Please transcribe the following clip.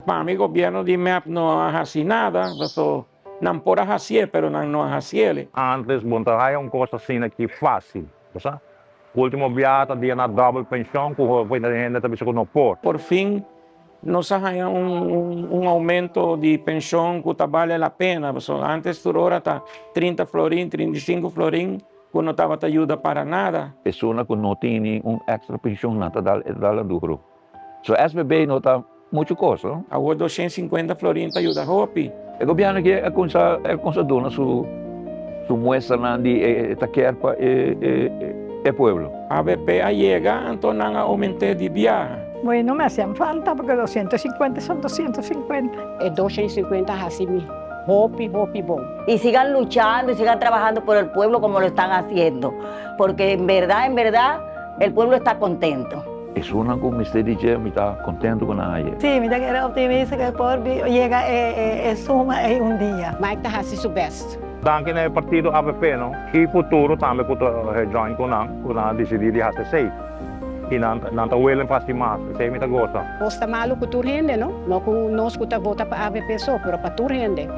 Pa mi gobierno di MEP no a haci nada, paso nan por a hacié, pero nan no a haciele. Antes bo no ta haya un cos asina aki facil, bo sa. Ultimo biaha ta dia na double pension cu hopi hende ta bisa cu no por. Por fin nos a haya un aumento di pension cu ta bale la pena, pasobra antes tur ora ta 30 florin, 35 florin cu no tabata yuda para nada. Persona cu no tini un extra pension nan ta dal e ta dal duro. So SVB no ta mucho cos, no? Awor 250 florin ta yuda hopi. E gobierno aki a cuminsa a cuminsa duna su su muestranan di e ta kier pa e e e pueblo. AVP a yega anto nan a aumente di biaha. Bueno, me hacían falta porque 250 son 250. E 250 a haci mi hopi hopi bon. Y sigan luchando y sigan trabajando por el pueblo como lo están haciendo, porque en verdad, en verdad, el pueblo está contento. Esunnan cu mester di dje mi ta contento cu nan aye. Sí, mi ta kere optimista cu e por yega e suma ey un dia. Mike ta haci su best. Danki na e partido avp no y futuro tambe cu ta join cu nan cu nan a dicidi di haci esey y nan nan ta willing pa haci mas esey mi ta goza. Nos ta malo cu tur hende no, no cu nos cu ta vota pa avp so, pero pa tur hende.